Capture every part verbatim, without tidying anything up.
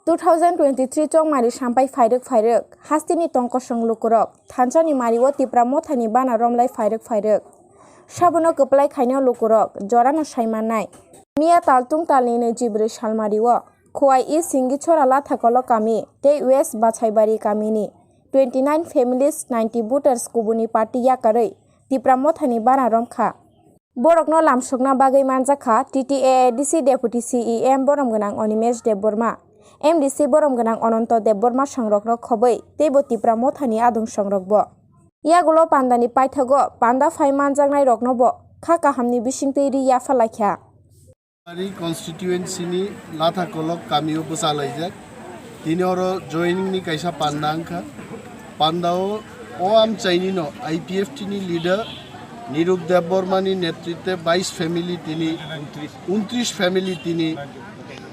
Two thousand twenty-three chongmari sampai phairwk phairwk, hasteni tongkosong lukurok, thansa ni mario Tipra mothani bana romlai phairwk phairwk. Sabono kwplai khainai lukurok, jorano saimannai. Miya taltung talni nwijibrwi salmario, Khowai East Singitchora Lathakolok kami tei West Bachaibari kamini twenty nine families ninety voters kubuni party yakarwi Tipra mothani bana romkha. Borokno lamsokna bagwi manjakha T T A A D C Deputy C E M borom gwnang Animesh Debbarma, M D C borom gwnang Ananto Debbarma songrokno khobwi teibo Tipra mothani adong songrokbo. Yagulo pandani paithago panda phai manjaknairoknobo kha kahamni bisingtwi ri yapha laikha. Ari constituency ni Lathakolok kamio bwchalaijak. Tini oro joining ni kaisa panda wngkha. Pandao o amchaini no I P F T ni leader Nirup Debbarma ni netritwe bais family tini, untris family tini,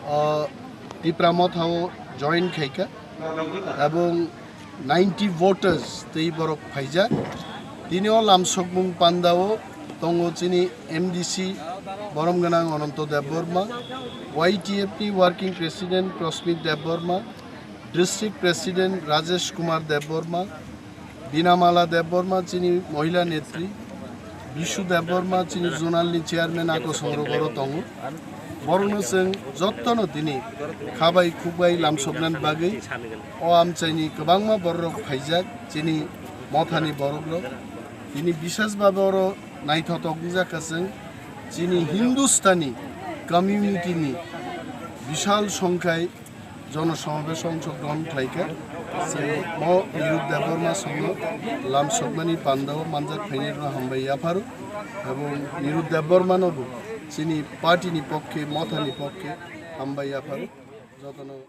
o, Tipra Motha o join khaikha. Ebong ninety voters tei borok phaijak. Tini o lamsokmung pandao tongo chini M D C borom gwnang Ananto Debbarma, Y T F ni working president Prasmit Debbarma, district president Rajesh Kumar Debbarma, Binamala Debbarma chini mohila netri, Bishu Debbarma chini zonal ni chairman ako songrok oro tongo. Borokno chwng jottono tini khabai khukbai lamsoknani bagwi o amchaini kwbangma bororok phaijak chini mothani borokrok. Tini bisesbabe oro naithotok wngjakha chwng chini Hindustani community ni bishal songkhai jono somabesh ongshogron khlaikha. Chwng mo Nirup Debbarma songno lamsokmani pandao manjak phainairokno hambai yapharo. Ebong Nirup Debbarmanobo chini party ni pokkhe, mothani pokkhe hambai yapharo. Jotono